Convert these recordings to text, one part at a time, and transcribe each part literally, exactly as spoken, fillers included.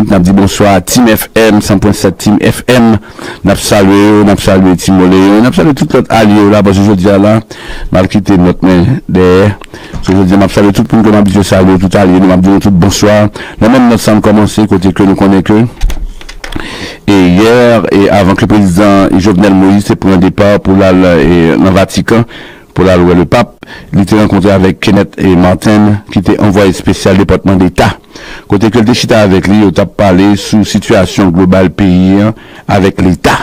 N ap di bonswa a Team F M, san pwen sèt Team F M. N ap salye yo, n ap salye Team Oléo, n ap salye tout lòt alye yo la, paske jodi a la, m al kite nòt mwen dèyè. So, jodi a, m ap salye tout moun ke m abitye salye, tout alye nou, m ap di nou tout bonswa. Nan menm nòt sa, n kòmanse kote ke nou konnen ke, e yè, e avan ke prezidan Jovenel Moïse te pran depa pou l al, e, nan Vatikan, pou l al wè le pap, li te rankontre avèk Kenneth, e, Martin, ki te anvwaye espesyal Depatman Deta. Kote ke l te chita avèk li, yo t ap pale sou sitiyasyon global peyi an avèk Leta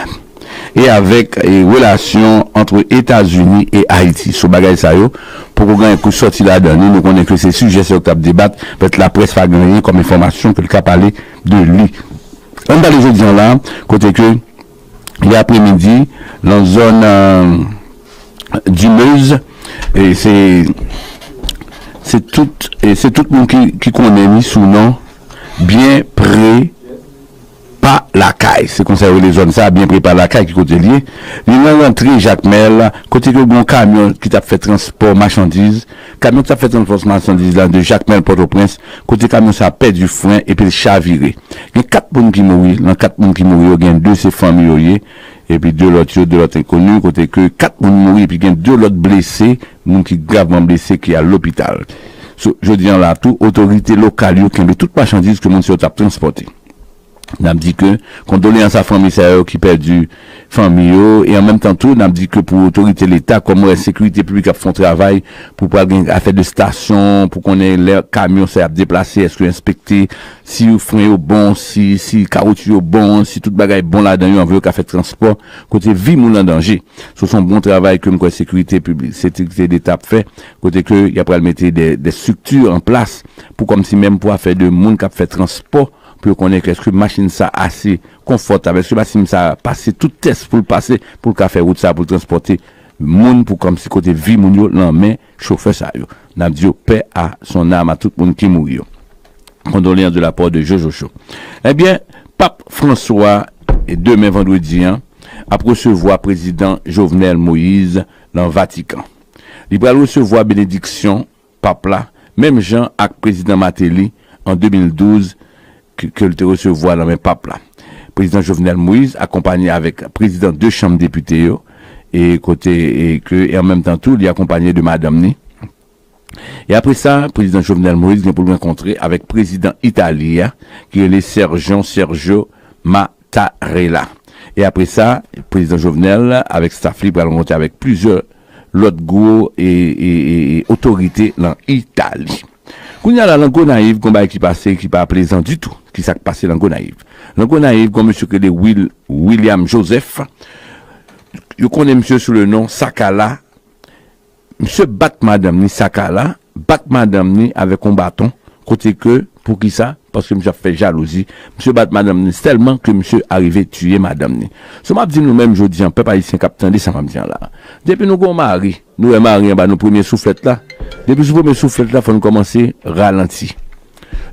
e avèk, e, relasyon ant Etazini e Ayiti. Sou bagay sa yo, poko gen kou sòti ladan li, nou konnen ke se sijè sa yo k t ap debat, pèt laprès pa gen anyen kòm enfòmasyon ke l ka pale de li. Ann pale jodi an la, kote ke yè apremidi, nan zòn, e, Dimez, e se, se tout, e se tout moun ki, ki konnen li sou non Byen Pre Pa Lakay. Se konsa yo rele zòn sa, Byen Pre Pa Lakay, ki kote l ye. Li nan rantre Jakmèl, kote ke gen yon kamyon ki t ap fè transpò machandiz. Kamyon ki t ap fè transpò machandiz la de Jakmèl Pòtoprens, kote kamyon sa pèdi fren epi l chavire. Gen kat moun ki mouri. Nan kat moun ki mouri yo, gen de se fanmi yo ye. Epi de lòt yo, de lòt enkoni, kote ke kat moun mouri, epi gen de lòt blese, moun ki gravman blese ki al lopital. So, jodi an la tou, otorite lokal yo kenbe tout machandiz ke moun sa yo t ap transpòte. N ap di ke kondoleyans a fanmi sa yo ki pèdi fanmi yo, e an menm tan tou, n ap di ke pou otorite Leta, kòm wè sekirite piblik ap fè yon travay, pou pral gen afè de estasyon, pou konnen lè kamyon sa yo ap deplase, èske yo enspekte, si fren yo bon, si, si kawotchou yo bon, si tout bagay bon ladan yo, anvan yo ka fè transpò, kote vi moun an danje. So, se yon bon travay ke m kwè sekirite piblik, sekirite Leta ap fè, kote ke y ap pral mete de, de estrikti an plas pou kòmsi menm pou afè de moun k ap fè transpò, pou yo konnen ke èske machin sa ase konfòtab, èske machin sa pase tout tès pou l pase, pou l ka fè wout sa, pou l transpòte moun, pou kòmsi kote vi moun yo nan men chofè sa yo. N ap di yo paix à son âme, a tout moun ki mouri yo. Condoléances de la part de Jojo Cho. Ebyen, Pap Franswa, demen vandredi an, ap resevwa prezidan Jovenel Moïse nan Vatikan. Li pral resevwa benediksyon pap la, menm jan ak prezidan Martelly an de mil douz, ke, ke l te resevwa nan men pap la. Prezidan Jovenel Moïse akonpanye avèk prezidan de chanm depite yo, e kote, e ke, e an menm tan tou, li akonpanye de madanm ni. E apre sa, prezidan Jovenel Moïse gen pou l rankontre avèk prezidan Itali a, ki rele Sergio, Sergio Mattarella. E apre sa, prezidan Jovenel avèk staf li pral rankontre avèk plizyè lòt gwo e, e, e, e otorite nan Itali. Kounye a la, nan Gonayiv, gon bagay ki pase ki pa plezan ditou. Ki sa k pase nan Gonayiv? Nan Gonayiv, gon mesye ki rele Wil, William Joseph. Yo konnen misye sou le non Sakala. Misye bat madanm ni Sakala, bat madanm ni avèk yon baton, kote ke, poukisa? Paske misye ap fè jalouzi. Misye bat madanm ni tèlman ke misye arive tiye madanm ni. So m ap di nou menm jodi an, pèp ayisyen k ap tande sa m ap di an la. Depi nou gon mari, nou wè mari an ba nou premye souflèt la. Depi sou premye souflèt la, fò n kòmanse ralanti.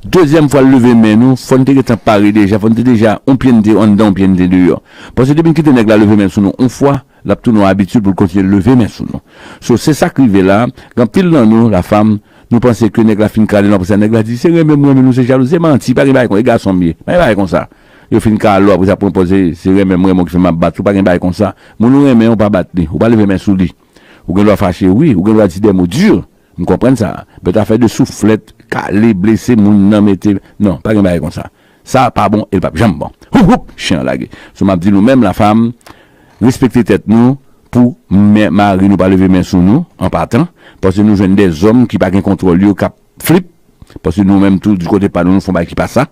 Dezyèm fwa l leve men nou, fò n te gentan pare deja, fò n te deja, yon pye n te anndan, yon pye n te deyò. Paske depi n kite nèg la leve men sou nou yon fwa, l ap tounen yon abitid pou l kontinye leve men sou nou. So, se sa k rive la, gen anpil nan nou, lafam, nou panse ke nèg la fin kale nou, apre sa, nèg la di, se renmen m renmen nou, se jalouzi, se manti, pa gen bagay konsa, e gason m ye, pa gen bagay konsa. Yo fin kale w, apre sa, pran pòz, se, se renmen m renmen w ki fè m ap bat ou, pa gen bagay konsa. Moun ou renmen an, ou pa bat li, ou pa leve men sou li. Ou gen dwa fache, wi, ou gen dwa di de mo di, m konprann sa. But afè de souflèt, kale, blese moun nan, mete, non, pa gen bagay konsa. Sa pa bon, e l p ap janm bon. Houp, houp, chen an lage. So, m ap di nou menm, lafam, respekte tèt nou pou men, mari nou pa leve men sou nou, an patan, paske nou jwenn de zòm ki pa gen kontwòl yo, k ap flip, paske nou menm tou, di kote pa nou, nou fè yon bagay ki pa sa.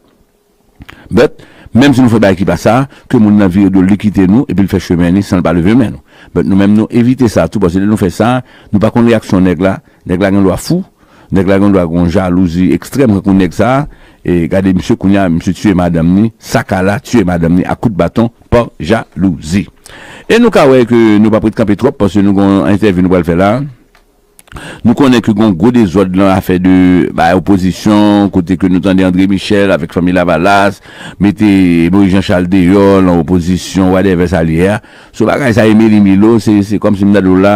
But, menm si nou fè bagay ki pa sa, ke moun nan vire do l, li kite nou, epi l fè chemen li san l pa leve men nou. But nou menm nou evite sa tou, paske lè nou fè sa, nou pa konn reyaksyon nèg la, nèg la gen dwa fou, nèg la gen dwa gen yon jalouzi ekstrèm, tankou nèg sa, e gade misye kounye a, misye tiye madanm ni, Sakala tiye madanm ni ak kout baton, pa jalouzi. E nou ka wè ke nou p ap ret kanpe twòp, paske nou gen yon entèvyou nou pral fè la. Nou konnen ke gen yon gwo dezòd nan afè de, ba, opozisyon, kote ke nou tande André Michel avèk fanmi Lavalas, mete Moïse Jean Charles deyò nan opozisyon, whatever sa l ye a. So bagay sa, Emily Milo, se, se kòmsi m ta di w la,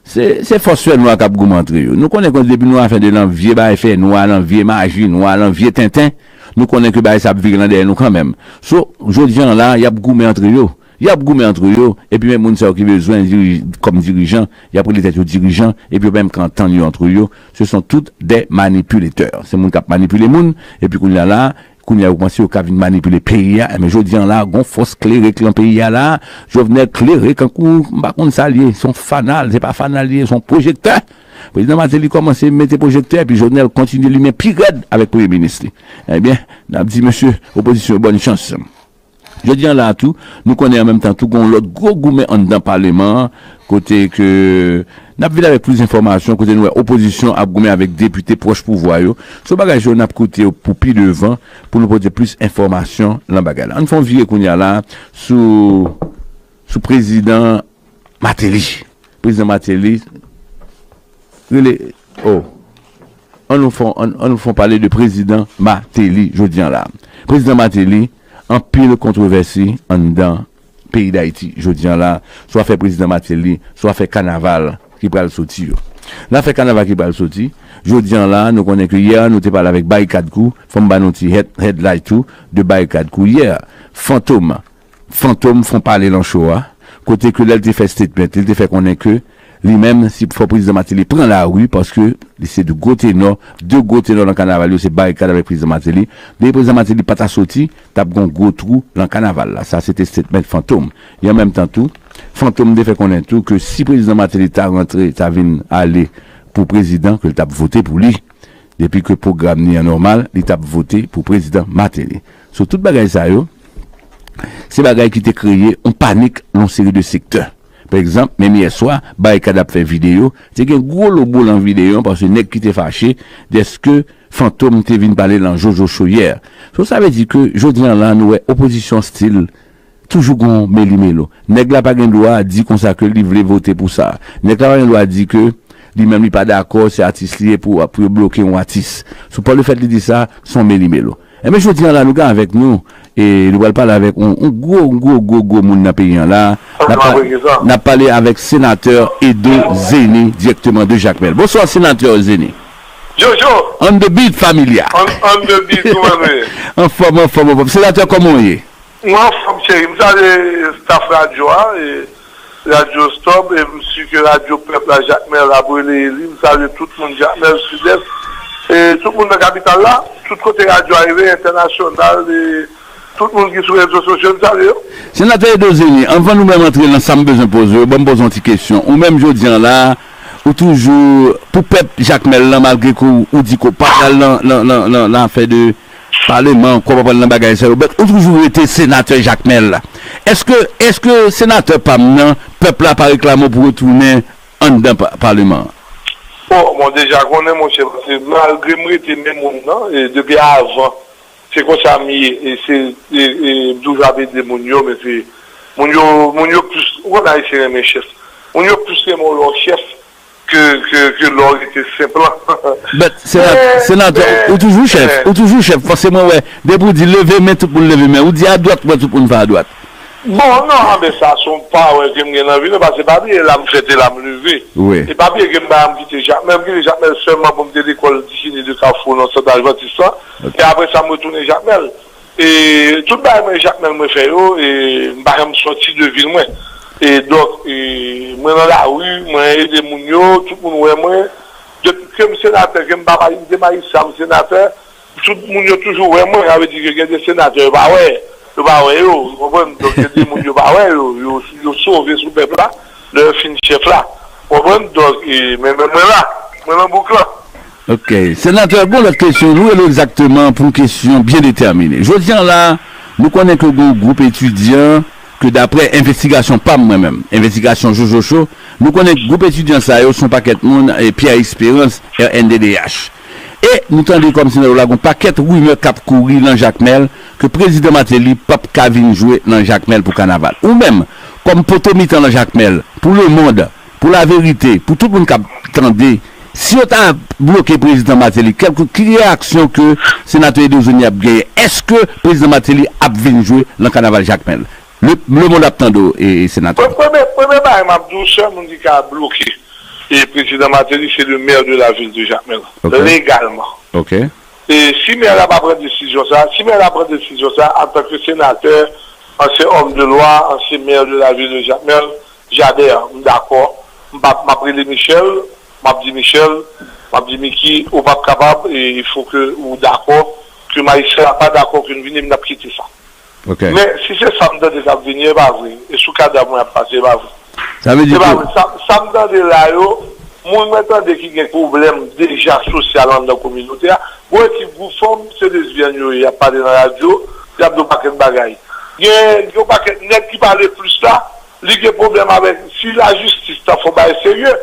se, se fòs fènwa k ap goumen antre yo. Nou konnen ke depi nou afè de nan vye bagay fènwa, nan vye maji nwa, nan vye tenten, Nou konnen ke bagay sa ap vire nan dèyè nou kanmenm. So, jodi an la, y ap goumen antre yo. Y ap goumen antre yo, epi menm moun sa yo ki bezwen diri-, kòm dirijan, y ap rele tèt yo dirijan, epi yo pa menm ka antann yo antre yo. Ce sont tous des manipulateurs. Se moun k ap manipile moun, epi kounye a la, kounye a yo panse yo ka vin manipile peyi a. Men jodi an la, gon fòs klerèk lan peyi a la. Jovenel klere kankou, m pa konn sa l ye, se yon fanal, se pa fanal li ye, se yon pwojektè. Prezidan Martelly kòmanse mete pwojektè, epi Jovenel kontinye limen pi rèd avèk premye minis li. Ebyen, n ap di mesye opozisyon yo bòn chans. Jodi an la tou, nou konnen an menm tan tou gon lòt gwo goumen anndan paleman an, kote ke n ap vin avèk plis enfòmasyon, kote nou wè opozisyon ap goumen avèk depite pwòch pouvwa yo. Se yon bagay yo n ap koute yo pou pi devan, pou nou pote plis enfòmasyon lan bagay la. Ann fè yon vire kounye a la sou, sou prezidan Martelly. Prezidan Martelly, rele, oh, ann nou fè, ann, ann nou fè pale de prezidan Martelly jodi an la. Prezidan Martelly, anpil kontwovèsi anndan peyi Dayiti jodi an la, sou afè prezidan Martelly, sou afè kanaval ki pral soti yo. Lafè kanaval ki pral soti, jodi an la, nou konnen ke yè, nou te pale avèk Barikad Crew, fò m ba nou ti head-, headline tou de Barikad Crew yè. Fantom, Fantom fè yon pale lan cho a, kote ke lè l te fè statement, li te fè konnen ke li menm, si fò prezidan Martelly pran lari, paske li se de gwo tenò, de gwo tenò lan kanaval yo, se Barikad avèk prezidan Martelly. Depi prezidan Martelly pa ta soti, t ap gon gwo twou lan kanaval la. Sa se te statement Fantom. E an menm tan tou, Fantom te fè konnen tou ke si prezidan Martelly ta rantre, ta vin ale pou prezidan, ke l t ap vote pou li. Depi ke pwogram li an nòmal, li t ap vote pou prezidan Martelly. So, tout bagay sa yo, se bagay ki te kreye yon panik lan yon seri de sektè. Pa egzanp, menm yè swa, Barikad ap fè videyo, te gen gwo lobo lan videyo an, paske nèg ki te fache dèske Fantom te vin pale lan Jojo Show yè. So, sa vle di ke jodi an la, nou wè opozisyon stil toujou gon melimelo. Nèg la pa gen dwa di konsa ke li vle vote pou sa. Nèg la pa gen dwa di ke li menm li pa dakò, se atis li ye pou, pou yo bloke yon atis. Sou pa lefèt li di sa, se yon melimelo. Enben, jodi an la, nou gen avèk nou, e nou pral pale avèk yon, yon gwo, gwo, gwo, gwo moun nan peyi an la. N ap pa-, n ap pale avèk senatè Edo Zeni, dirèkteman de Jakmèl. Bonswa, senatè Zeni. Jojo! On the beat, familia. On, on the beat, kòman nou ye? Anfòm, anfòm, anfòm. Senatè, kòman w ye? Mwen anfòm, cheri. M salye staff radyo a, e radyo Stop, e m si ke radyo pèp la, Jakmèl, ap rele li. M salye tout moun Jakmèl, Sidès, e tout moun nan kapital la, tout kote radyo a rive, entènasyonal, e tout moun ki sou rezo sosyo, m salye yo. Senatè Edo Zeni, anvan nou menm antre nan sa m bezwen poze w, ban m poze w yon ti kesyon. Ou menm jodi an la, ou toujou pou pèp Jakmèl lan, malgre ke w, ou di ke w pa pral nan, nan, nan, nan, nan afè de paleman, ke w pa pral nan bagay sa yo, but ou toujou rete senatè Jakmèl la. Èske, èske senatè pa m nan, pèp la pa reklame w pou retounen anndan pa-, paleman an? Bon, bon, deja konnen, monchè, paske malgre m rete menm moun nan, e depi avan, se konsa m ye, e se, e, e, m toujou ap ede moun yo, men se, moun yo, moun yo plis, ou konn Ayisyen renmen chèf. Moun yo plis renmen w lè w chèf ke, ke, ke lè w rete senp lan. But, sena-, men, senatè, men, ou toujou chèf, men, ou toujou chèf, paske mwen wè, depi w di leve men, tout moun leve men, ou di adwat, mwen tout moun fè adwat. Bon, non, anben sa, se yon pawòl ke m gen nan vi, non, paske pa bliye la m fèt e la m leve. Wi. E pa bliye ke m pa janm kite Jakmèl, m kite Jakmèl sèlman pou m te lekòl Difini de Kafou nan sant Advantis lan. Ok. E apre sa, m retounen Jakmèl. E tout bagay mwen, Jakmèl mwen fè yo, e m pa janm sòti de vil mwen. E donk, e mwen nan lari, mwen ede moun yo, tout moun wè mwen. Depi ke m senatè, ke m pa, m te majistra, m senatè, tout moun yo toujou wè mwen, sa vle di ke gen de senatè yo pa wè, yo pa wè yo, ou konprann? Donk, gen de moun yo pa wè yo, yo, yo sove sou pèp la, lè yo fin chèf la. Ou konprann? Donk, e, men, men mwen la, mwen nan bouk lan. Ok. Senatè, gon lòt kesyon, nou rele w egzakteman pou yon kesyon byen detèmine. Jodi an la, nou konnen ke gon gwoup etidyan, ke daprè envestigasyon pa m mwen menm, envestigasyon Jojo Show, nou konnen gwoup etidyan sa yo se yon pakèt moun, e, Pierre Espérance, R N D D H. E nou tande kòmsi nan yo la gon pakèt rimè k ap kouri nan Jakmèl, ke prezidan Martelly p ap ka vin jwe nan Jakmèl pou kanaval. Ou menm, kòm poto mitan nan Jakmèl, pou lemonn, pou laverite, pou tout moun k ap tande, si yo ta bloke prezidan Martelly, kèlke, ki reyaksyon ke senatè Edo Zeni ap genyen? Èske prezidan Martelly ap vin jwe nan kanaval Jakmèl? Le, lemonn ap tande w, e, e, senatè. Pre-, premye, premye bagay m ap di w, sèl moun ki ka bloke, e, prezidan Martelly, se le maire de la ville de Jakmèl. Ok. Legalman. Ok. E si mè la pa pran desizyon sa, si mè la pran desizyon sa, antanke senatè, ansyen òm de lwa, ansyen mè de lavil de Jakmèl, Jader, m dakò. M p ap, m ap rele Michel, m ap di Michel, m ap di Micky, ou p ap kapab, e il faut que ou dakò, ke majistra a pa dakò ke n vini, n ap kite sa. Men si se sa m tande k ap vini, e pa vre. E sou kadav mwen y ap pase, e pa vre. Sa vle di E pa ke vre. Sa, sa m tande la yo, moun mwen tande ki gen pwoblèm deja sosyal anndan kominote a, gon ekip gwoup fanm, se lesbyèn yo ye, y ap pale nan radyo, y ap di yon pakèt bagay. Gen yon pakèt nèg ki pale plis la, li gen pwoblèm avèk si lajistis ta fè yon bagay serye.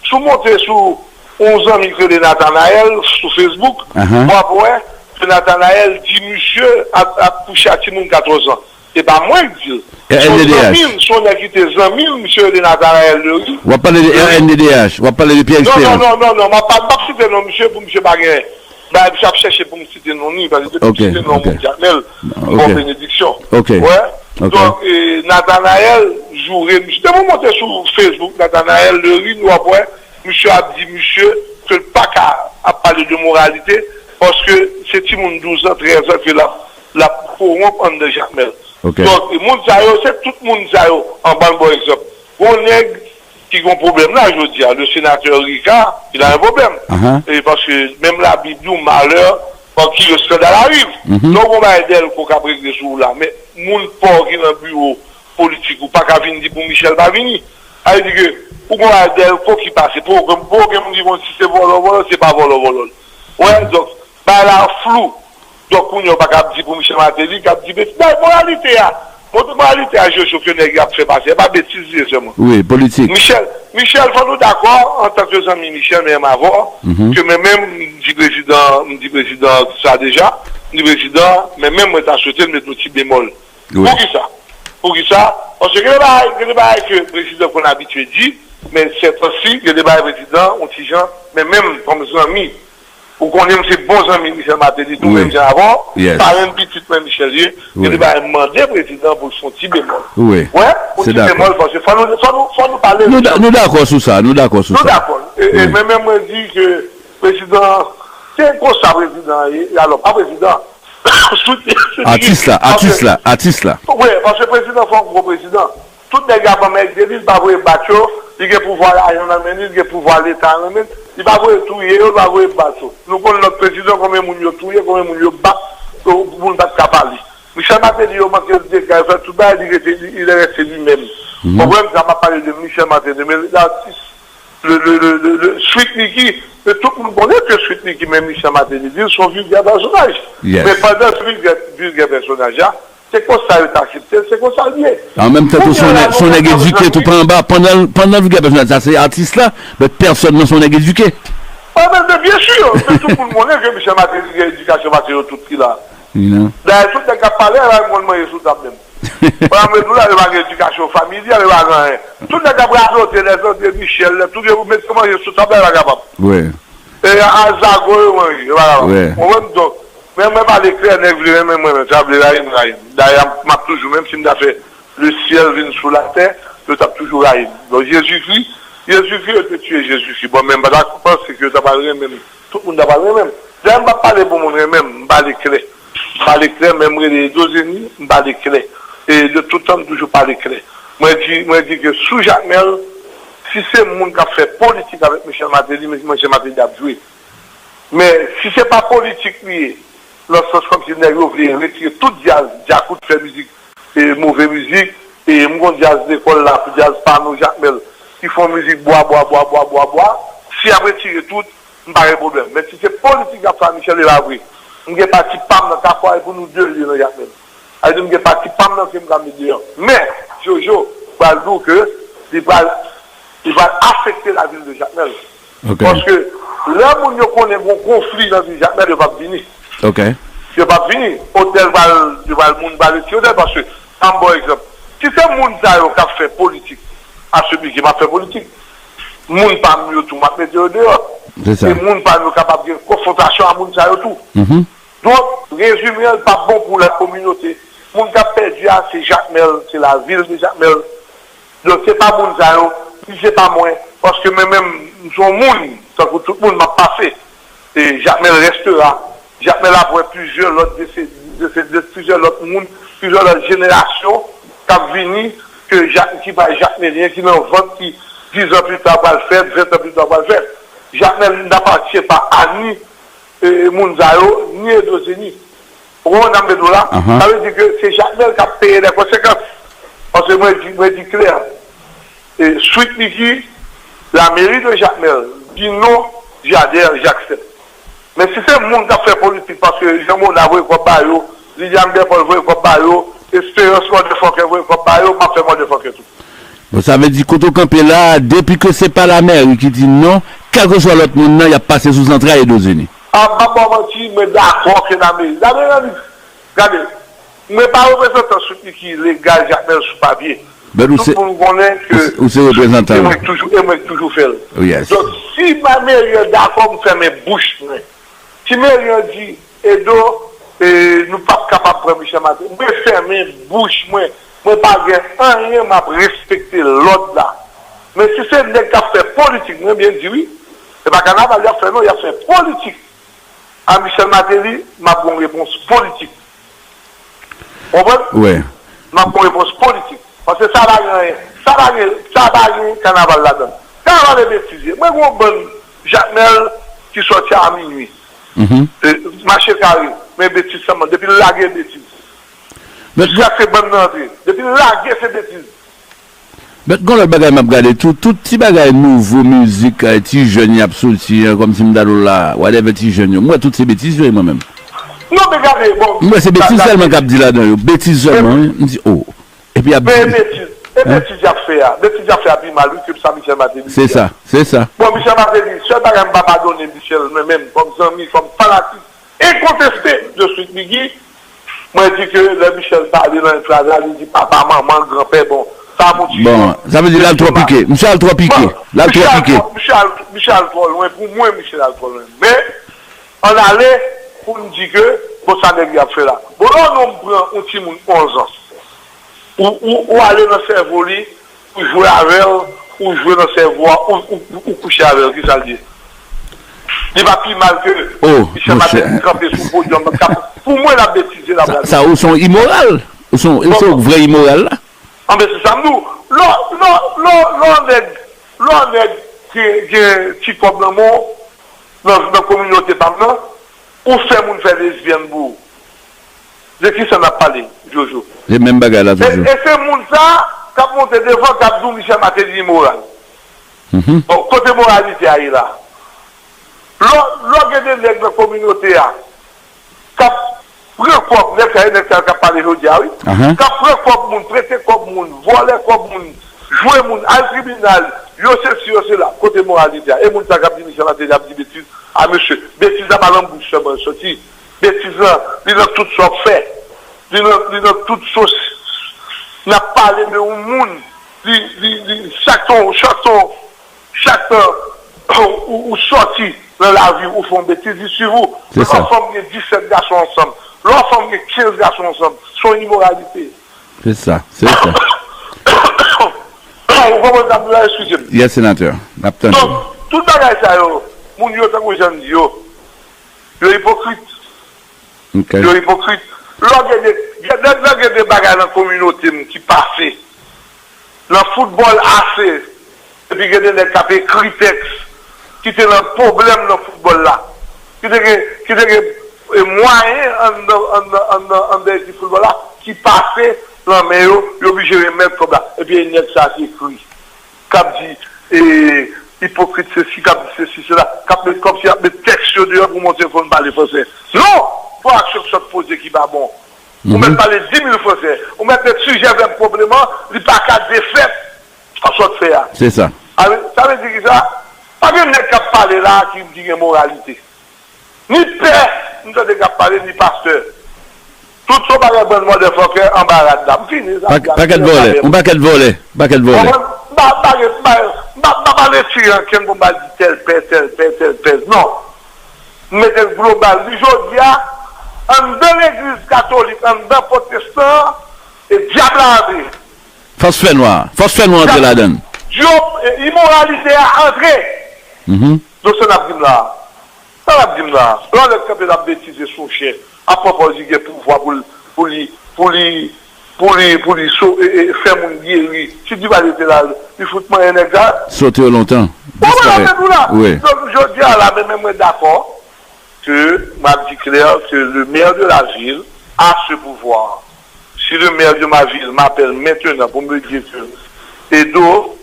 Si w monte sou yon zanmi ki rele Nathanael sou Facebook, Ahan. W ap wè ke Nathanael di misye ap, ap kouche ak timoun katòz an. E pa mwen k di l. Se yon R N D D H. Zanmi l, se yon nèg ki te zanmi l, misye rele Nathanael Lery. W ap pale de R N D D H, w ap pale de Pierre Non, non, Experience. Non, non, non, non, m ap pa, m p ap site non misye pou misye pa gen. Bagay misye ap chèche pou m site non li, paske depi m Ok, site non ok. Moun Jakmèl, m Ok. Bon benediksyon. Ok. Wè? Ok. Donk, e, Nathanael joure misye. Depi w monte sou Facebook, Nathanael Lery, w ap wè, misye ap di misye ke l pa ka ap pale de moralite, paske se timoun douz an, trèz an ke l ap, l ap kowonp anndan Jakmèl. Ok. Donk, e moun sa yo, se tout moun sa yo, an ban l bon egzanp. Gon nèg ki gon pwoblèm la, jodi a, le sénateur Ricard, il a un problème. Ahan. E paske menm Labib di w, malheur, quand qui le scandale arrive. Mhm. Donk, gon bagay Delco k ap regle sou ou la, men moun pa w ki nan biwo politik ou pa ka vin di pou Michel pa vini. Sa vle di ke ou gon bagay Delco ki pase, pou okenn, pou okenn moun ki konn si se vòlò, vòlò, se pa vòlò, vòlò. Wè, donk, bagay la flou. Donk, kounye a, ou pa ka ap di pou Michel Martelly, k ap di betiz. Bay moralite a. Montre moralite a, Jojo, ke nèg y ap fè pase. E pa betiz li ye sèlman. Wi, politik. Michel, Michel, fò nou dakò, antanke zanmi Michel, menm avè w, Mhm. ke mwen menm, m di prezidan, m di prezidan sa deja, m di prezidan, men menm mwen ta swete l met yon ti bemòl. Wi. Poukisa? Poukisa? Paske gen de bagay, gen de bagay ke prezidan konn abitye di, men sètansi, gen de bagay prezidan, yon ti jan, men menm kòm zanmi, ou konnen m se bon zanmi Michel Martelly, tou Wi. Menm jan avè w, Yes. parenn pitit mwen Michel ye, Wi. gen de bagay m mande prezidan pou l fè yon ti bemòl. Wi. Wè, yon Se ti dakò. bemòl, paske fò nou, fò nou, fò nou pale Nou, de da- nou dakò sou sa, nou dakò sou Nou sa. dakò. E, e Wi. men, men mwen di ke prezidan, se konsa prezidan ye, alò, pa prezidan. Sou- sou- Atis la, atis la, atis la. Wi, paske prezidan fò yon gwo prezidan. Tout nèg y ap anmède li, li pa voye bat yo, li gen pouvwa lajan nan men li, li gen pouvwa leta nan men li, li pa voye touye yo, li pa voye bat yo. Nou konn lòt prezidan, konbyen moun yo touye, konbyen moun yo bat, yo, moun pa t ka pale. Michel Martelly, yo manke l dega, yo fè tout bagay, li rete, li, il est resté lui-même. Mhm. Konprann sa, m ap pale de Michel Martelly, men l atis. Le, le, le, le, le Sweet Micky, men tout moun konnen ke Sweet Micky, men Michel Martelly di l, se yon vilgè pèsonaj. Yes. Men pandan se vilgè, vilgè pèsonaj la, se konsa yo te aksepte l, se konsa l ye. An menm tan tou, se yon nèg, se yon nèg edike tou, pa anba, pandan, pandan vilgè pèsonaj sa, se atis la, men pèsòn nan se yon nèg edike. Wi, men, men byen si, men tout moun konnen ke Michel Martelly gen edikasyon pase yo tout ki la. You know? Dayè, tout nèg k ap pale a la, yo konn manje sou tab menm. Mwen, mwen di w la, yo pa gen edikasyon familyal, yo pa gen anyen. Tout nèg k ap radote, lè André Michel, lè tout yo mete manje sou tab la, yo pa kapab. Wi. E a zago yo manje, yo pa kapab. Wi. Ou konprann? Donk, men mwen pale klè, nèg vle renmen mwen, men sa vle rayi m, rayi m. Dayè, m ap toujou, menm si m ta fè le syèl vin sou latè, yo t ap toujou rayi m. Donk, Jezikri, Jezikri, yo te tiye Jezikri. Bon, men m pa ta panse ke yo ta pral renmen m. Tout moun ta pral renmen m. Dayè, m p ap pale pou moun renmen m, m pale klè. M pale klè, men m rele Edozeni, m pale klè. E de tout tan, m toujou pale klè. Mwen di, mwen di ke sou Jakmèl, si se moun k ap fè politik avèk Michel Martelly, men Michel Martelly ap jwe. Men, si se pa politik li ye, nan sans kòmsi nèg yo vle retire tout djaz, djakout fè mizik, e move mizik, e m gon djaz lekòl la, djaz pa nou Jakmèl, ki fè yon mizik bwa, bwa, bwa, bwa, bwa, bwa, si y ap retire tout, m pa gen pwoblèm. Men si se politik y ap fè a Michel, e pa vre. M gen pati pa m nan Kafou a, e pou nou de l ye nan Jakmèl. Sa vle di m gen pati pa m nan ke m ka met deyò. Men, Jojo, m pral di w ke li pral, li pral afekte lavil de Jakmèl. Ok. Paske lè moun yo konnen gon konfli nan vil Jakmèl, yo p ap vini. Ok. Yo p ap vini. Otèl pral, yo pral, moun pral retire otèl, paske, an m ba w egzanp, si se moun sa yo k ap fè politik, a se pike m ap fè politik. Moun pa m yo tou, m ap mete yo deyò. Se sa. E moun pa m yo kapab gen konfwontasyon a moun sa yo tou. Mhm. Donk, rezime an, l p ap bon pou la kominote. Moun k ap pèdi a, se Jakmèl, se lavil de Jakmèl. Donk, se pa moun sa yo, ni se pa mwen, paske mwen menm, m se yon moun, tankou tout moun, m ap pase. E Jakmèl restera. Jakmèl ap wè plizyè lòt desendans, plizyè lòt moun, plizyè lòt jenerasyon k ap vini, ke Jak, ki pa Jakmelyen, ki nan vant, ki diz an pita pral fèt, ven an pita pral fèt. Jakmèl n'appartient pas à ni e, moun sa yo, ni Edozeni. Ou konprann sa m vle di w la? Sa vle di ke se Jakmèl k ap peye lè konsekans. Paske mwen di, mwen di klè, e, Sweet Micky, la mairie de Jakmèl, di non, Jader, j'accepte. Men si se moun k ap fè politik, paske Jean Mona voye kòb ba yo, Liliane Berpaul voye kòb ba yo, Espérance Motherfucker voye kòb ba yo, m ap fè Motherfucker tou. Bon, sa vle di kote w kanpe la, depi ke se pa lamèri ki di non, kèlkeswa lòt moun nan, y ap pase sou zantray Edozeni. A, m pa ba w manti, mwen dakò ke lamèri. Gade, gade, gade, mwen pa reprezantan Sweet Micky legal, Jakmèl sou papye. Tout moun konnen ke ou se reprezantan. E mwen toujou, e mwen toujou fè l. Donk, si lamèri an dakò, m fèmen bouch mwen. Si mèri an di, Edo, e, nou p ap kapab pran Michel Martelly, mwen fèmen bouch mwen. Mwen pa gen anyen, m ap respekte lòd la. Men si se nèg k ap fè politik, mwen byen di wi. Se pa kanaval y ap fè non, y ap fè politik. A Michel Martelly, m ap gen yon repons politik. Konprann? Wi. M ap pran repons politik. Paske sa pa gen anyen. Sa pa gen, sa pa gen kanaval ladan l. Kanaval e betiz ye. Mwen gen yon bann Jakmèl ki sòti a minui. E, mache kare, men betiz sèlman. Depi l lage betiz. Jiskaske bann nan antre. Depi l lage se betiz. Mèt, gon lòt bagay m ap gade tou, tout ti bagay nouvo mizik, eh, ti jèn y ap soti an, kòmsi m ta di w la, whatever ti jèn yo. M wè tout se betiz yo ye mwen menm. Non, men gade, bon. M wè se betiz sèlman k ap di ladan yo, betiz sèlman, wi. M di, oh. Epi y ap di. Men betiz, e betiz y ap fè a. Betiz y ap fè a pi mal, wi, ke sa Michel Martelly di a. Se sa, se sa. Bon, Michel Martelly, sèl bagay m pa padone Michel, mwen menm, kòm zanmi, kòm fanatik, enkonteste de Sweet Micky, mwen di ke lè Michel pale nan enfraz la, li di papa, manman, granpè, bon, sa mouti. Bon, sa vle di l al twò pike. Misye al twò pike. L al twò pike. Misye al, misye al twò lwen. Pou mwen, Michel al twò lwen. Men, ann ale pou n di ke, bon, sa nèg yo ap fè la. Bon, lè yon nonm pran yon timoun onz an, ou, ou, ou ale nan sèvo li, ou jwe avè l, ou jwe nan sèvo a, ou, ou, ou kouche avè l, kisa l ye? Li pa pi mal ke Michel Martelly kanpe sou podyòm nan k ap, pou mwen, l ap betize, l ap rale. Sa, sa, ou se yon imoral. Ou se yon, ou se yon vrè imoral la. Anben, se sa m di w. Lè, lè, lè, lè yon nèg, lè yon nèg gen, gen ti kòb nan men w, nan, nan kominote pa m nan, ou fè moun fè lesbyèn pou ou. De kisa n ap pale, Jojo? Se menm bagay la toujou. E, e se moun sa k ap monte devan, k ap di w Michel Martelly imoral. Bon, kote moralite a ye la? Lè, lè gen de nèg nan kominote a k ap pran kòb, nèg sa yo, nèg sa yo k ap pale jodi a, wi. K ap pran kòb moun, prete kòb moun, vòlè kòb moun, jwe moun, al tribinal, yo sesi, yo sela. Kote moralite a? E moun sa k ap di Michel Martelly ap di betiz a mesye. Betiz la pa nan bouch sèlman l soti. Betiz lan, li nan tout sa w ap fè. Li nan, li nan tout sos. N ap pale de yon moun. Li, li, li, chak tan, chak tan, chak tan ou, ou sòti nan lavi, ou fè yon betiz, li swiv ou. Men yon fanm gen disèt gason ansanm. Lè yon fanm gen kenz gason ansanm, se yon imoralite. Se sa, se sa. Ou konprann sa m di la, eskize m. Yes, senatè. N ap tande. Donk, tout bagay sa yo, moun yo, tankou jan m di yo, yo ipokrit. Yo ipokrit. Lè w gen de, gen, lè, lè gen de bagay nan kominote m ki pase, nan foutbòl ase, epi gen de nèg k ap ekri tèks, ki te nan pwoblèm nan foutbòl la, ki te gen, ki te gen, e, mwayen anndan, anndan, anndan, anndan ekip foutbòl la, ki pase nan men yo, yo oblije remèt kòb la. Epi e nèg sa ki ekri, k ap di, e, ipokrit sesi, k ap di sesi, sela, k ap met, kòmsi y ap met tèks yo deyò pou montre fò n pale fransè. Non! Fò aksyon sòt poze ki pa bon. Ou mèt pale di mil fransè. Ou mèt met sijè vèb konpleman, li pa ka defèt sa w sot fè a. Se sa. Sa vle, sa vle di kisa? Pa gen nèg k ap pale la a ki, ki gen moralite. Ni pè, m tande k ap pale, ni pastè. Tout se yon pakèt bann motherfucker anba rad la. M fini, sa. Pakèt vòlè, yon pakèt vòlè, pakèt vòlè. Konprann? M pa, m pa gen, m pa, m pa, m pa pale ti ankenn pou m pale di tèl pè, tèl pè, tèl pè. Non. M mete l global. Li jodi a, anndan legliz katolik, anndan pwotestan an, e dyab la antre. Fòs fènwa, fòs fènwa antre ladan l. Dyab, e, imoralite a antre. Donk, sa n ap di m la a. Sa l ap di m la? Yon nèg kanpe l ap betize sou chen, ap pran pòz li gen pouvwa pou l, pou li, pou li, pou li, pou li so, e, e, fè moun geri. Si Duvalier te la, li fout manyen nèg sa. Sote yo lontan. Bon, mwen disparèt. Rapèl ou la. Wi. Donk, jodi a la, men, men mwen dakò ke m ap di klè ke le maire de la ville a ce pouvoir. Si le maire de ma ville m'appelle maintenant pour me dire que Edo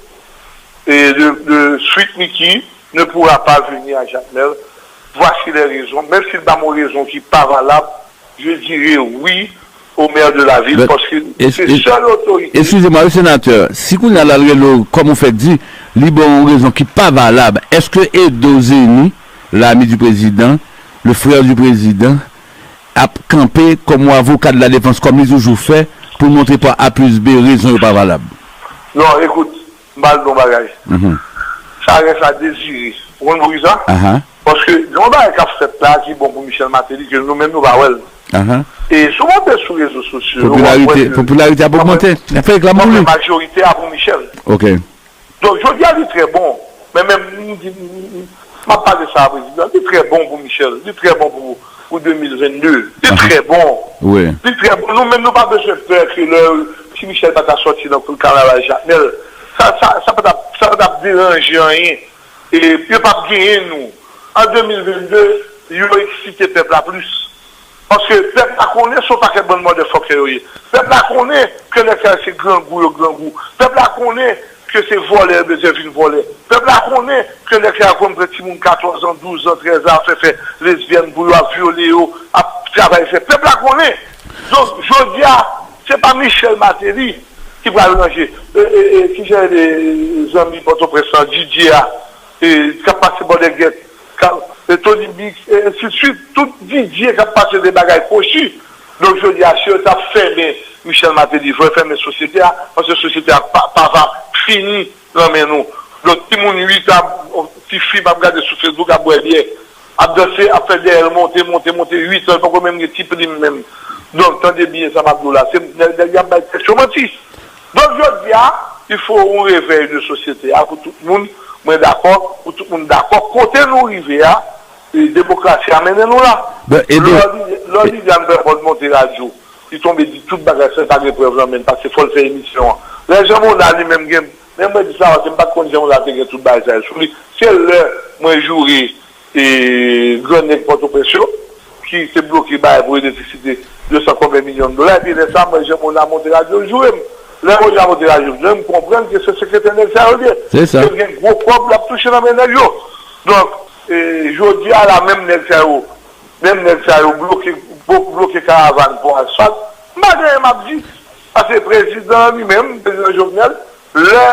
et de, de Sweet Mickey ne pourra pas venir à Jakmèl, voici les raisons. Même s'il ba m yon rezon ki pa valab, je dirai oui au maire de la ville, paske se sèl otorite. Eskize mwen, wi, senatè, si kounye a l al rele w, kòm ou fèk di, li ba w yon rezon ki pa valab, èske Edo Zeni, l'ami du président, le frère du président, ap kanpe kòm yon avoka de la défense, kòm li toujou fè, pou l montre pa A plis B rezon yo pa valab? Non, ekout, m pral di w yon bagay. Sa rès a dezire. Ou konn poukisa? Paske gen yon bagay k ap fèt la ki bon pou Michel Martelly ke nou menm nou pa wè l. E si w monte sou rezo sosyo yo, w ap wè ke, popilarite ap ogmante. Y ap fè reklame pou li. Majorite a pou Michel. Donk, jodi a, li trè bon. Men menm, m di, m, m, m ap pale sa a prezidan. Li trè bon pou Michel. Li trè bon pou, pou de mil venn de. Li trè bon. Li trè bon. Nou menm, nou pa bezwen pè ke lè, si Michel pa ta sòti nan kou kanaval Jakmèl, sa, sa, sa pa t ap, sa pa t ap deranje anyen. E yo p ap genyen nou. An de mil venn de, yo eksite pèp la plis. Paske pèp la konnen se yon pakèt bann motherfucker yo ye. Pèp la konnen ke nèg sa yo se grangou yo grangou. Pèp la konnen ke se vòlè yo bezwen vin vòlè. Pèp la konnen ke nèg sa yo konn pran timoun katòz an, douz an, trèz an, ap fè, fè lesbyèn pou yo, ap vyole yo, ap travay fè. Pèp la konnen. Donk, jodi a, se pa Michel Martelly ki pral ranje. E, e, e, kijan e rele zanmi Pòtoprens lan, Didier a, e, k ap pase bò Dègèt, k ap, e, Tony Bix, e ensidswit, tout Didier k ap pase de bagay kwochi. Donk, jodi a, si yo t ap fèmen Michel Martelly, fò yo fèmen sosyete a, paske sosyete a pa, pa va fini nan men nou. Donk, timoun uit an, tifi m ap gade sou Facebook ap bwè byè, ap danse, ap fè dèyè l monte, monte, monte, uit an, li poko menm gen ti plim menm. Donk, tande byen sa m ap di w la, se nèg, nèg y ap bay tèt yo manti. Donk, jodi a, il faut un réveil de société a pou tout moun, mwen dakò, pou tout moun dakò. Kote nou rive a, e, demokrasi a mennen nou la. Lè Liliane Pèpòt monte radyo, li tonbe di tout bagay san pa gen prèv nan men l, paske fò l fè emisyon an. Lè Jean Monard li menm gen, menm mwen di sa, paske m pa t konn Jean Monard te gen tout bagay sa yo sou li. Se lè mwen joure e, grannèg Pòtoprens yo, ki te bloke bagay pou elektrisite de san konbyen milyon dola, epi lè sa, mwen, Jean Monard monte radyo, l joure m. Lè Monard monte radyo, m konprann ke se sekretè nèg sa yo l ye. Se sa. Ke l gen gwo kòb l ap touche nan men nèg yo. Donk, e, jodi a la, menm nèg sa yo, menm nèg sa yo bloke, blo-, bloke karavàn pou asfalt, m pa gen anyen m ap di. Paske prezidan an li menm, prezidan Jovenel, lè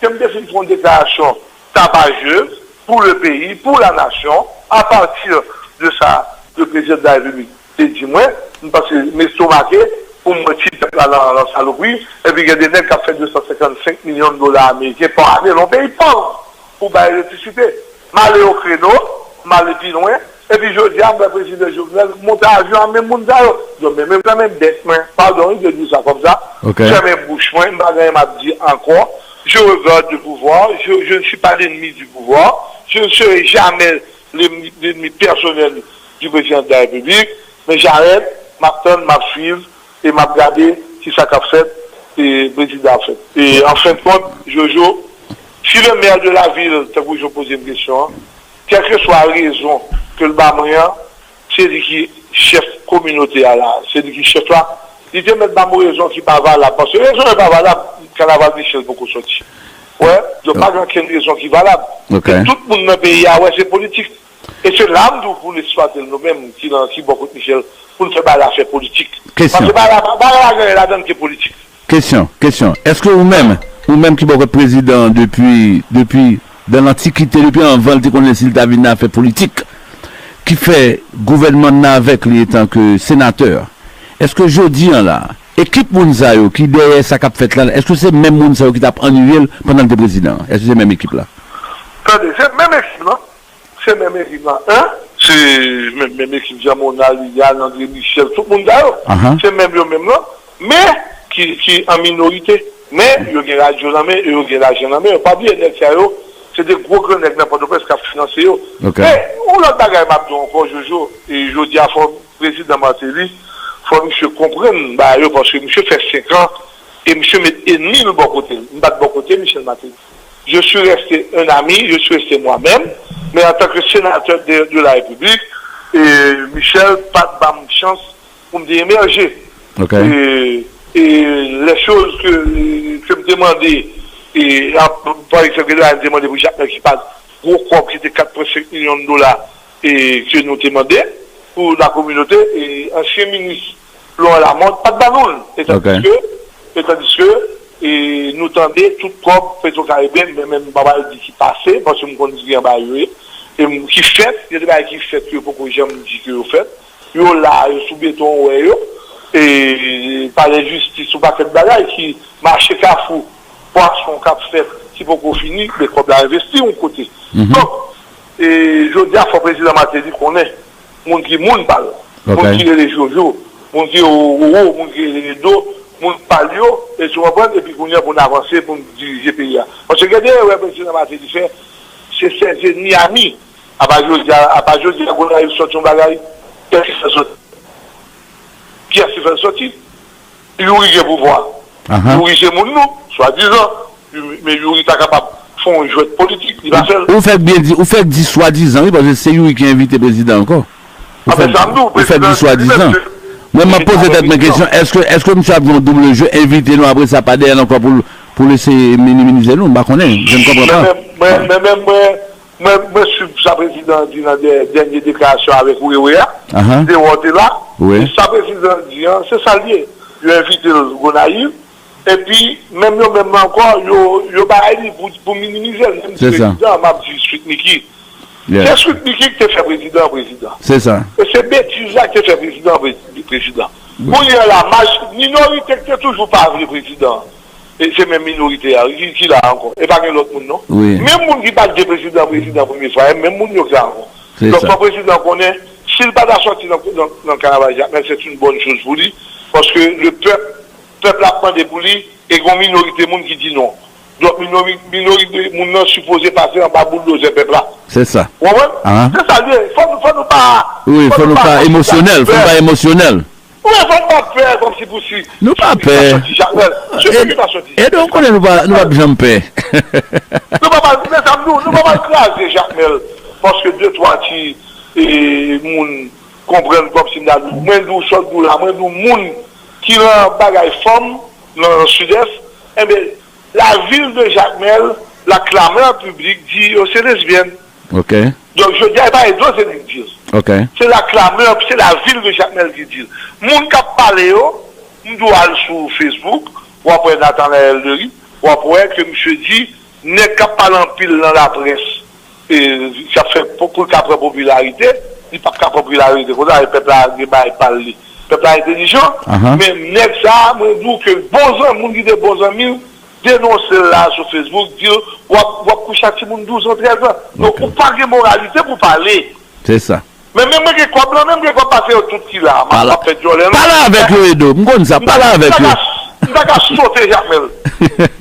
ke m te fin fè yon deklarasyon tabajez pour le pays, pour la nation, à partir de sa le président de la République te di mwen, m panse m estomake pou m wè ti pèp la nan, nan salopri, epi gen de nèg k ap fè de san senkannsenk milyon dola ameriken pa ane nan yon peyi pòv pou bay elektrisite. M ale o kreno, m ale pi lwen, epi jodi a, m wè prezidan Jovenel monte avyon a menm moun sa yo. Donk, men menm fèmen bèk mwen, padon wi de di sa kòmsa, fèmen bouch mwen, m pa gen anyen m ap di ankò. Je regarde le pouvoir, je, je ne suis pas l'ennemi du pouvoir, je ne serai jamais l'ennemi, l'ennemi personnel du président de la République, men jarèt, m ap tann, m ap swiv, e m ap gade kisa k ap fèt, e prezidan ap fèt. E an fen de kont, Jojo, si le maire de la ville, tankou jan w poze m kesyon an, kèlkeswa rezon ke l ba mwen an, se li ki chèf kominote a la, se li ki chèf la, li te mèt ba m yon rezon ki pa valab, paske rezon yo pa valab, kanaval Michel poko sòti. Wè, donk pa gen okenn rezon ki valab. E tout moun nan peyi a wè se politik. E se la m di w pou n eksplwate l nou menm ki nan, ki bò kot Michel, pou n fè bagay la fè politik. Paske bagay la, bagay la gen anyen ladan l ke politik. Kesyon, kesyon. Èske ou menm, ou menm ki bò kot prezidan an depi, depi dan lantikite, depi anvan l te konnen si l ta vin la fè politik, ki fè gouvènman n nan avèk li etan ke senatè, èske jodi an la, ekip moun sa yo ki dèyè sa k ap fèt la, èske se menm moun sa yo ki t ap anniye l pandan l te prezidan an? Èske se menm ekip la? Tande, se menm ekip lan. Se menm ekip lan, en? Se menm, menm ekip Jean Monard, Liliane, André Michel, tout moun sa yo. Se menm yo menm lan, men ki, ki an minorite. Men yo gen radyo nan men yo, yo gen lajan nan men yo. Pa bliye nèg sa yo, Se de gwo gran nèg nan Pòtoprens k ap finanse yo. Men yon lòt bagay m ap di w ankò, Jojo, e jodi a fò prezidan Martelly, fò misye konprann bagay yo, paske misye fè senk an e misye met enmi l bò kote l. M pa t bò kote Michel Martelly. Je suis resté un ami, je suis resté moi-même, mais en tant que sénateur de, de la République, e Michel pa t ban m chans pou m te emèje. E, e lè choz ke, ke m te mande, e, a, pa egzanp, Grégoire te mande pou Jakmèl ki pa gwo kòb ki te kat pwen senk milyon dola, e ke nou te mande pou la kominote, e ansyen minis Laurent Lamothe pa t ban nou l. Etandiske, etandiske, e nou tande tout kòb Petro Caribbean, men menm m pa pral di ki pase, paske m konn di anba yo ye, e m- ki fèt, gen de bagay ki fèt ke yo poko janm di ke yo fèt. Yo la, yo sou beton, ou wè yo. E palè jistis, yon pakèt bagay ki mache Kafou, pwason k ap fèt, ki poko fini, men kòb la envesti yon kote. Donk, e jodi a, fò prezidan Martelly konnen moun ki moun pa l, moun ki rele Jojo, moun ki rele Roro, moun ki rele Edo, moun pa l yo, e sou konprann, epi kounye a pou n avanse, pou n dirije peyi a. Paske gen de erè prezidan Martelly fè, se sèze ni ami. Apa jodi a, apa jodi a Gonayiv sòti yon bagay, kiyès ki fè l sòti? Kiyès ki fè l sòti? Youri gen pouvwa. Youri se moun nou, swadizan. Men Youri ta kapab fè yon jwèt politik, li pa fè l. Ou fèk byen di, ou fèk di swadizan, wi, paske se Youri ki envite prezidan ankò. Ou fèk, ou fèk di swadizan. Mwen, m ap poze tèt mwen kesyon, èske, èske misye ap gen yon double jeu, envite nou, apre sa pa dèyè l ankò pou, pou l eseye minimize nou? M pa konnen, je ne comprends pas. Men, men, men, men, mwen, Mwen, mwen swiv sa prezidan an di nan dè- dènye deklarasyon avèk Wewe a, Dewò te la. E sa prezidan an di an, se sa l ye. Yo envite l Gonayiv, epi menm yo menm ankò, yo, yo bay li pou, pou minimize l, menm si prezidan an, m ap di Sweet Micky. Se Sweet Micky ki te fè prezidan an prezidan. E se betiz la ki te fè prezidan an pre- prezidan. Kounye a la, maj- minorite ki te toujou pa vle prezidan an. E se menm minorite a, wi, ki, ki la ankò. E pa gen lòt moun, non. Menm moun ki pa t vle prezidan, prezidan premye fwa, e menm moun yo ki la ankò. Donk, fò prezidan konnen, si l pa ta sòti nan, nan, nan kanaval Jakmèl, c'est une bonne chose pour lui, paske le pèp, pèp la ap mande pou li, e gon minorite moun ki di non. Donk, minori- minorite moun nan sipoze pase anba bouldozè pèp la. Ou konprann? Se sa l ye. Fò nou, fò nou pa, wi, fò nou pa emosyonèl, fò nou pa emosyonèl. Wi, fò n pa pè kòmsi pou si. Nou pa pè. Swift Micky ta sòti Jakmèl. Swift Micky ta sòti. Edo, ou konnen nou pa, nou p ap janm pè. Nou pa pral, mezanmi, nou, nou pa pral kraze Jakmèl. Paske de twa ti, e, moun konprann kòmsi m ta di w. Mwen di w sa w di w la, mwen di w moun ki nan bagay fanm nan Sidès, enben, la ville de Jakmèl, la clameur publique di yo se lesbyèn. Donk, jodi a, e pa Edo Sendrik di l. Se la clameur, se la ville de Jakmèl ki di l. Moun k ap pale yo, m di w al sou Facebook, w ap wè Nathanaël Lery, w ap wè ke misye di, nèg k ap pale anpil nan laprès, e, k ap fè pou, pou l ka pran popilarite, li p ap ka pran popilarite konsa, e pèp la gen bagay pa l li. Pèp la entèlijan, men nèg sa a, mwen di w ke bon zanmi, moun ki te bon zanmi l, denonse l la sou Facebook, di l, w ap, w ap kouche ak timoun douz an, trèz an. Donk, ou pa gen moralite pou pale. Se sa. Men menm mwen gen kòb lan, menm gen kòb pase yo tout ki la. M ap, m ap fè djòlè, non. Pale avèk yo, Edo. M konn sa. Pale avèk yo. M ta ka sote Jakmèl.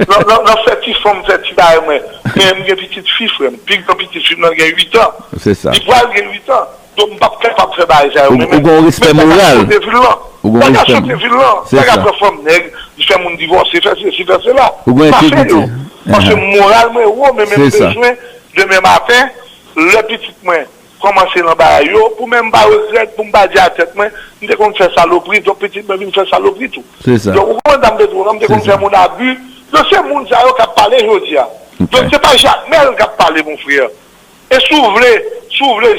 Nan, nan, nan fè ti fanm, fè ti bagay mwen. Men m gen pitit fi, frè m. Pi gran pitit fi m nan gen uit an. Se sa. Li pral gen uit an. Donk, m p ap kapab fè bagay sa yo. Ou, ou gen yon respè moral. Ou gen yon respè. M ta ka sote vil lan. M ta ka sote vil lan. M ta ka pran fanm nèg, li fè moun divòse, fè sesi, fè sela. Ou gen entegrite. M pa fè yo. Paske moral mwen wo, men, men m bezwen, demen maten, lè pitit mwen kòmanse nan bagay yo, pou mwen m pa regrèt, pou m pa di a tèt mwen, m te konn fè salopri, donk pitit mwen vin fè salopri tou. Donk, ou konprann sa m te di w lan, m te konn fè moun abi. Donk, se moun sa yo k ap pale jodi a. Donk, se pa Jakmèl k ap pale, mon frè. E si w vle, si w vle,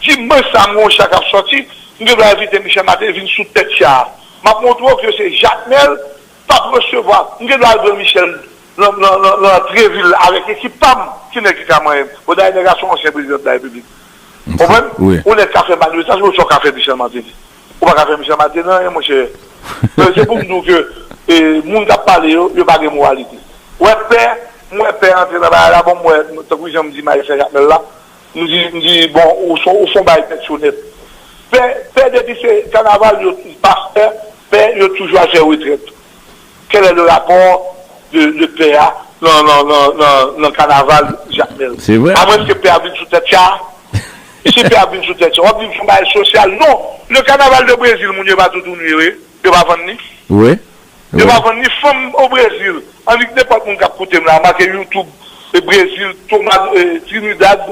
dimanch sa, m gen yon cha k ap sòti, m gen dwa envite Michel Martelly vin sou tèt cha a. M ap montre w ke se Jakmèl p ap resevwa. M gen dwa al pran Michel nan, nan, nan, nan antre vil avèk ekip pa m, ki nèg ki ka manyen m. Bon, dayè, nèg la se yon ansyen prezidan de la repiblik. Konprann? Yon nèg ka fè manifestasyon, ou sa w ka fè Michel Martelly? Ou pa ka fè Michel Martelly anyen, monchè. Se pou m di w ke, e, moun k ap pale yo, yo pa gen moralite. Ou wè pè, m wè pè antre nan bagay la, bon, m wè, tankou jan m di Maestro Jakmèl la, m di, m di, bon, ou fon, ou fon bay tèt yo nèt. Pè, pè depi se kanaval, yo, pastè, pè, yo toujou al fè retrèt. Quel est le rapport de, de pè a nan, nan, nan, nan, nan kanaval? Jakmèl. Se vre. Amwenske pè a vin sou tèt sa. Si pè a vin sou tèt sa, w ap di m se yon bagay sosyal. Non. Le carnaval de Brésil, moun yo pa toutouni, wi. Yo pa vann li. Wi. Yo pa vann li. Fanm o Brezil, annik nenpòt moun k ap koute m la, make YouTube, e Brezil, Toma-, e, Trinidad,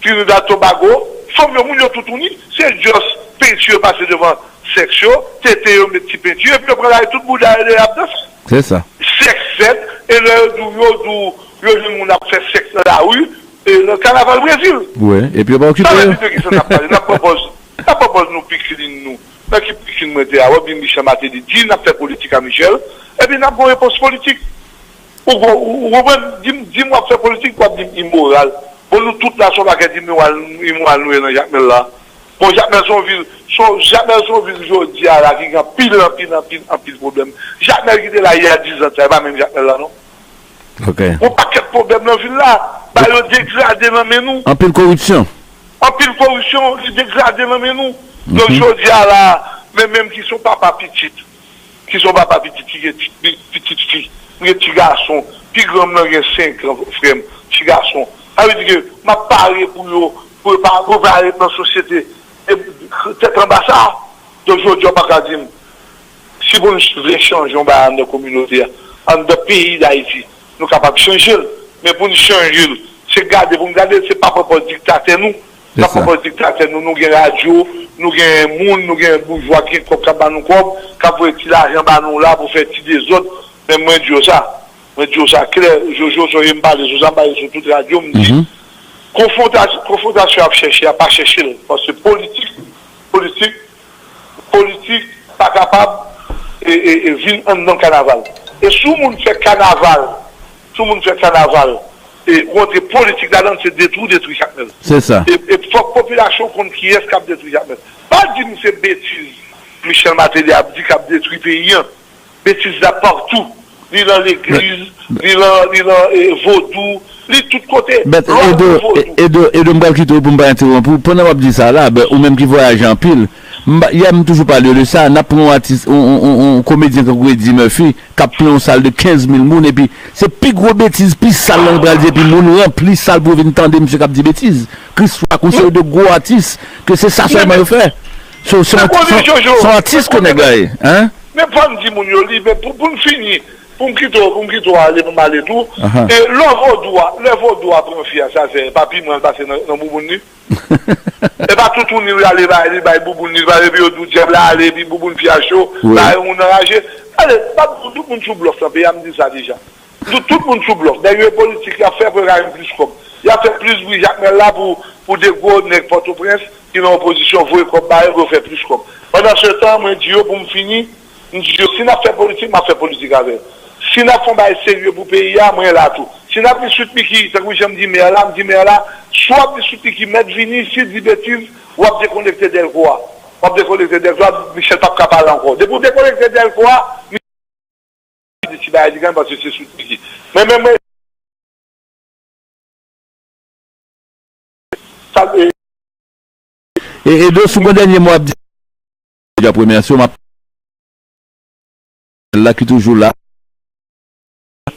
Trinidad Tobago, fanm yo, moun yo toutouni, se just penti yo pase devan sèks yo, tete yo met ti penti, epi yo pran lari tout bouda yo dèyè ap danse. Se sa. Sèks fèt, e lè yo di w, yo di w, yo jwenn moun ap fè sèks nan lari, e nan kanaval Brezil. Wi, epi yo pa okipe yo. Sa vle di de kisa n ap pale? N ap pran pòz, n ap pran pòz nou pikin nou. Nan ki pikin mwen te a, w ap di Michel Martelly di n ap fè politik a Michel, epi n ap gon repons politik. Ou, ou, ou konprann? Di m, di m w ap fè politik, w ap di m imoral. Bon, nou tout la, se yon pakèt imoral, imoral nou ye nan Jakmèl la. Bon, Jakmèl se yon vil, se yon, Jakmèl se yon vil jodi a la ki gen anpil, anpil, anpil, anpil pwoblèm. Jakmèl ki te la il y a dix ans, sa e pa menm Jakmèl la, non. Ok. Yon pakèt pwoblèm nan vil la. Bagay yo degrade nan men nou. Anpil koripsyon. Anpil koripsyon, li degrade nan men nou. Donk, mhm, jodi a la, men menm ki se yon papa pitit, ki se yon papa pitit ki gen ti, pi-, pitit fi, m gen ti gason, pi gran m nan gen senk an, frè m, ti gason. Sa vle di ke m ap pare pou yo, pou yo pa, pou yo pa ret nan sosyete, e, tèt anba sa. Donk, jodi a, w pa ka di m, si pou n vle chanje yon bagay anndan kominote a, anndan peyi Dayiti, nou kapab chanje l. Men pou n chanje l, se gade pou n gade, se pa pran pòz diktatè nou. N ap pran pòz diktatè nou. Nou gen radyo, nou gen moun, nou gen boujwa ki gen kòb k ap ba nou kòb, k ap voye ti lajan ba nou la pou fè ti dezòd. Men mwen di yo sa. Mwen di yo sa klè. Jojo, sonje m pale sou sa, m pale sou tout radyo, m di, mhm, konfwontas-, konfwontasyon ap chèche a, pa chèche l. Paske politik, politik, politik pa kapab, e, e, e, vin anndan kanaval. E si yon moun fè kanaval, si yon moun fè kanaval, e, rantre politik ladan l, se detwi w detwi Jakmèl. Se sa. E, e fòk popilasyon konn kiyès k ap detwi Jakmèl. Pa di m se betiz Michel Martelly ap di k ap detwi peyi a. Betiz la patou. Li nan legliz, li nan, li nan, e, vodou, li tout kote. Lwa pou vodou. Edo, Edo, m pral kite w pou m pa entewonp ou. Pandan w ap di sa la, ben, ou menm ki vwayaje anpil, m pa, yè m toujou pale w de sa, n ap pran yon atis, yon, yon, yon, yon komedyen tankou Eddie Murphy, k ap plen yon sal de kenz mil moun, epi se pi gwo betiz, pi sal lan l pral di, epi moun ranpli sal pou yo vin tande misye k ap di betiz. Kriswa, ak yon seri de gwo atis, ke se sa sèlman yo fè. Se, se, se, se yon atis ke nèg la ye, hein? Men fò n di moun yo li, men pou, pou n fini, pou m kite w, pou m kite w ale, pou m ale tou. E lè vodou a, lè vodou a pran fi a, sa fè, pa pi mwen l pase nan, nan bouboun li. E pa toutouni l ale bay, li bay bouboun li, epi yo di w dyab la ale, epi bouboun fi a cho, bagay moun anraje. Ale, pa tout moun sou blòf nan peyi a, m di sa deja. Tout, tout moun sou blòf. Nèg yo e politik y ap fè pou yo ka jwenn plis kòb. Y ap fè plis bri Jakmèl la pou, pou de gwo nèg Pòtoprens ki nan opozisyon voye kòb ba yo pou yo fè plis kòb. Pandan se tan, mwen di yo pou m fini, m di yo, si n ap fè politik, m ap fè politik avè l. Si n ap fè yon bagay serye pou peyi a, mwen la tou. Si n ap di Sweet Micky, tankou jan m di mè la, m di mè la, si w ap di Sweet Micky mèt vini, si l di betiz, w ap dekonekte Dèlko a. W ap dekonekte Dèlko a, Michel p ap ka pale ankò. Depi w dekonekte Dèlko a, di ti bagay li genyen paske se sou ti ki. Men, men, men. Sa, e, e, e de sou bon dènye mo ap di. J ap remèsye w, m ap la ki toujou la.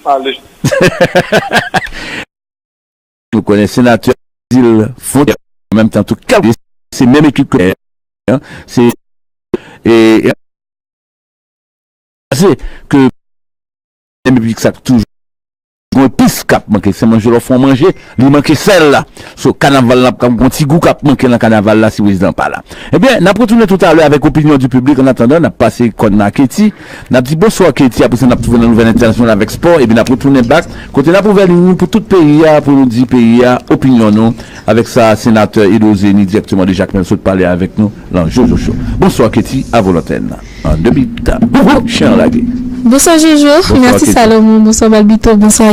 Ale. Nou konnen senatè Zil Fwontyè, an menm tan tou kèlke se menm ekip ke se e, e se ke menm ekip sa k toujou gon epis k ap manke, se manje lè w fè yon manje, li manke sèl la. So kanaval la ap gon ti gou k ap manke nan kanaval la si prezidan pa la. Ebyen, n ap retounen toutalè avèk opinyon di piblik. Annatandan, n ap pase kòn nan a Katie. N ap di bonswa Katie, apre sa n ap twouve nan nouvèl entènasyonal avèk spò, epi n ap retounen back kote n ap ouvè liy nou pou tout peyi a, pou nou di peyi a opinyon nou. Avèk sa, senatè Edo Zeni dirèkteman de Jakmèl sot pale avèk nou lan Jojo Show. Bonswa Katie, a vou lantèn. An de bit. Boubou, chen an lage. Bonswa Jojo, mèsi Salomon, bonswa Balbito, bonswa.